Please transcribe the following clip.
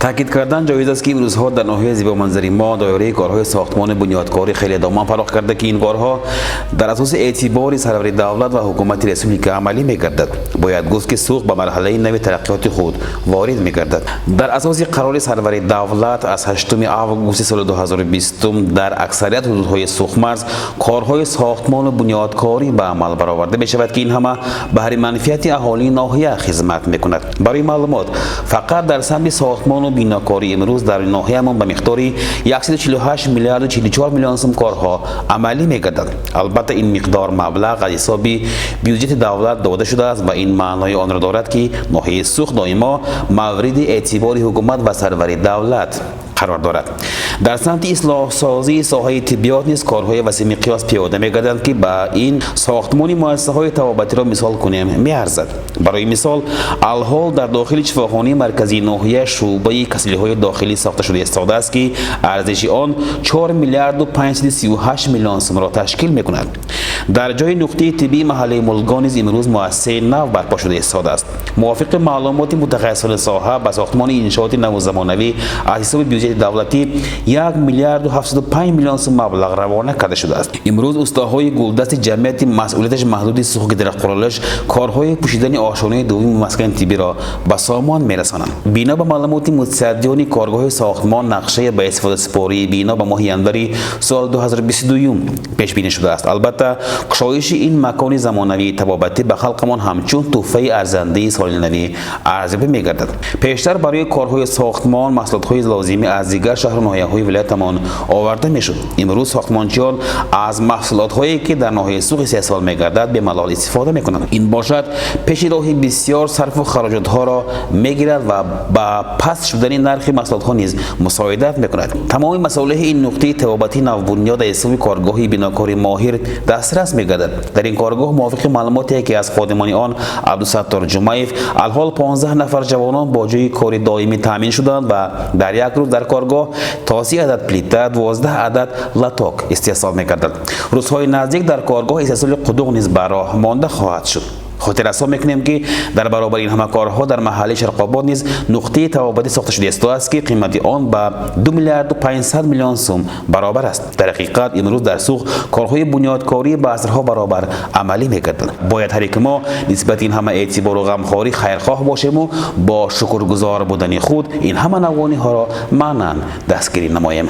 Таъкид кардан ҷоиз аст, ки имрӯзҳо дар ноҳияи зебоманзари мо доираи корҳои сохтмону бунёдкорӣ хеле доман фарох карда, ки ин корҳо дар асоси эътибори сарвари давлат ва ҳукумати республика амалӣ мегардад. Бояд гуфт, ки Суғд ба марҳалаи нави тараққиёти худ ворид мегардад. Дар асоси қарори сарвари давлат аз 8 августи соли 2020 дар аксарият ҳудудҳои Суғдмарз корҳои сохтмону бунёдкорӣ ба амал бароварда мешавад, ки ин ҳама баҳри манфиати аҳолии ноҳия хизмат мекунад. Барои маълумот, фақат дар самти сохтмону бинокорӣ имрӯз дар ноҳиямон ба миқдори 148 миллиарду 44 миллион сум корҳо амалӣ мегардад. Албатта, ин миқдор маблағ аз ҳисоби бюҷети давлат дода шудааст ва ин маънои онро дорад, ки ноҳияи Суғд доимо мавриди эътибори ҳукумат ва сарвари давлат қарор дорад. Дар самти ислоҳсозии соҳаи тиббиёт низ корҳои васеъмиқёс пиёда мегарданд, ки ба ин сохтмони муассисаҳои табобатиро мисол кунем меарзад. Барои мисол, алҳол дар дохили шифохонаи марказии ноҳия шӯъбаи касалиҳои дохилӣ сохта шуда истодааст, ки арзиши он 4 миллиарду 538 миллион сумро ташкил мекунад. Дар ҷои нуқтаи тиббии маҳаллаи Мулгон низ имрӯз муассисаи нав барпо шуда истодааст. Мувофиқи маълумоти мутахассисони соҳа, ба сохтмони иншооти наву замонавӣ аз ҳисоби бюҷети давлатӣ 1 миллиарду 75 миллион сум маблағ равона карда шудааст. Имрӯз устаҳои гулдасти ҷамъияти масъулияташ маҳдуди Суғдгидроқурилиш корҳои пӯшидани ошонаи дуввуми маскани тиббиро ба сомон мерасонанд. Бино ба маълумоти мутасаддиёни коргоҳи сохтмон, нақшаи ба истифодасупории бино ба моҳи январи соли 2022 пешбинӣ шудааст. Албатта, кушоиши ин макони замонавии табобатӣ ба халқамон ҳамчун тӯҳфаи арзандаи соли навӣ арзёбӣ мегардад. Пештар барои корҳои сохтмон маҳсулотҳои лозимӣ аз дигар шаҳру ноҳияҳои вилоятамон оварда мешуд. Имрӯз сохтмончиён аз маҳсулотҳое, ки дар ноҳияи Суғд истеҳсол мегардад, бемалол истифода мекунанд. Ин бошад, пеши роҳи бисёр сарфу хароҷотҳоро мегирад ва ба паст шудани нархи маҳсулотҳо низ мусоидат мекунад. Тамоми масолеҳи ин нуқтаи табобатии навбунёд аз ҳисоби коргоҳи бинокори моҳир дастрас мегардад. Дар ин коргоҳ, мувофиқи маълумоте ки аз ходимони он Абдусаттор Ҷумаев, алҳол 15 нафар ҷавонон бо ҷои кори доимӣ таъмин шуданд ва дар як рӯз дар коргоҳ то 30 адад плита, 12 адад лоток истеҳсол мегардад. Рӯзҳои наздик дар коргоҳ истеҳсоли қудуқ низ ба роҳ монда хоҳад шуд. Хотиррасон мекунем, ки дар баробари ин ҳама корҳо дар маҳаллаи Шарқобод низ нуқтаи табобатӣ сохта шуда истодааст, ки қимати он ба 2 миллиарду 500 миллион сум баробар аст. Дар ҳақиқат, имрӯз дар Суғд корҳои бунёдкорӣ ба асрҳо баробар амалӣ мегарданд. Бояд ҳар яки мо нисбати ин ҳама эътибору ғамхорӣ хайрхоҳ бошему бо шукргузор будани худ ин ҳама навгониҳоро маънан дастгирӣ намоем.